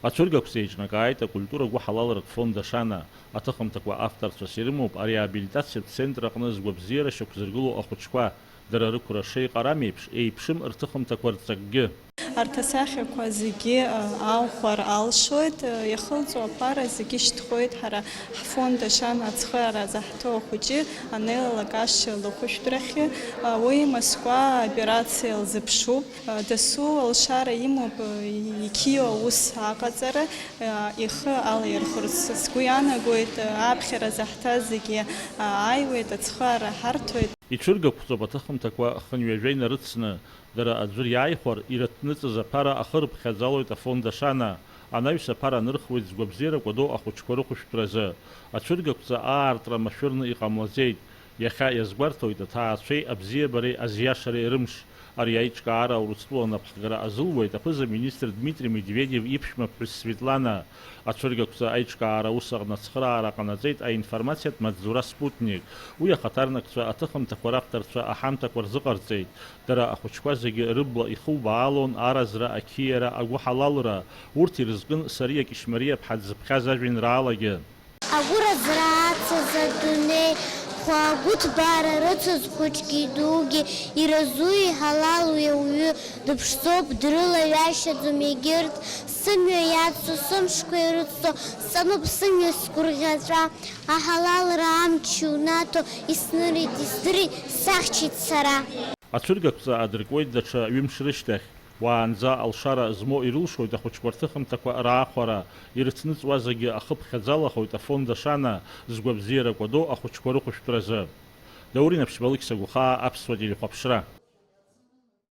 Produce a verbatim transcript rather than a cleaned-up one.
Ацәыргақәҵа еиҿнакааит акультура гәыҳалалратә фонд Ашана. Аҭыхымҭақәа авторцәас ирымоуп ареабилитациатә центр аҟны згәабзиара шьақәзыргылоу ахәыҷқәа, дара рықәра шеиҟарам еиԥш, еиԥшым рҭыхымҭақәа рҵакгьы. Арҭ асахьақәа зегьы, а, аухәар алшоит, а, иахылҵуа аԥара зегьы шьҭхоит ҳара ҳфонд Ашана ацхыраара заҳҭо ахәыҷы анеилалак ашьа лыхәышәтәрахьы. А, уи Москва аоперациа лзыԥшуп. Дасу алшара имоуп, иқьио аус аҟаҵара, ихы алаирхәырц. Сгәы иаанагоит, аԥхьара заҳҭаз зегьы ааиуеит, ацхыраара ҳарҭоит. Ицәыргақәҵоуп аҭыхымҭақәа хынҩажәа инарыцны, дара аӡәыр иааихәар, ирыҭныҵыз аԥара ахырыԥхьаӡалоит афонд Ашана. Анаҩс аԥара анырхуеит згәабзиара кәадоу ахәыҷқәа рыхәышәтәразы. Ацәыргақәҵа аартра машәырны иҟамлаӡеит. Иахьа иазгәарҭоит аҭаацәеи абзиабареи азиашареи рымш. Ари аиҿкаара Урыстәыла анапхгара азылуеит аԥыза-министр Дмитри Медведев иԥшәма ԥҳәыс Светлана. Ацәыргақәҵа аиҿкаара аус аҟны ацхыраара ҟанаҵеит аинформациатә маҵзура Спутник. Уи ахаҭарнакцәа, аҭыхымҭақәа равторцәа аҳамҭақәа рзыҟарҵеит. Дара ахәыҷқәа зегьы рыбла ихылбаалон аразра, ақьиара, агәыҳалалра. Урҭ ирызкын Сариа Кьышьмариаԥҳа дзыԥхьаз ажәеинраалагьы. Агәыразра ацыз адунеи, хәа агәыҭбаара рыцыз хәыҷгьы дугьы, иразу иҳалалу иауаҩы дыԥшӡоуп, дрылаҩашьаӡом егьырҭ. Сымҩа иацу сымшқәа ирыцу, сҵануп сымҩа сгәырӷьаҵәа. Аҳалалра амч иунаҭо иснырит, издырит, сахьчеит сара. Ацәыргақәҵа адыркуеит даҽа ҩымш рышьҭахь. Уаанӡа алшара змоу ирылшоит ахәыҷқәа рҭыхымҭақәа раахәара, ирыҭныҵуа зегьы ахыԥхьаӡалахоит афонд Ашана, згәабзиара кәадоу ахәыҷқәа рыхәышәтәразы. Даур Инаԥшьба, Алықьса Гәхаа, Аԥсуа телехәаԥшра.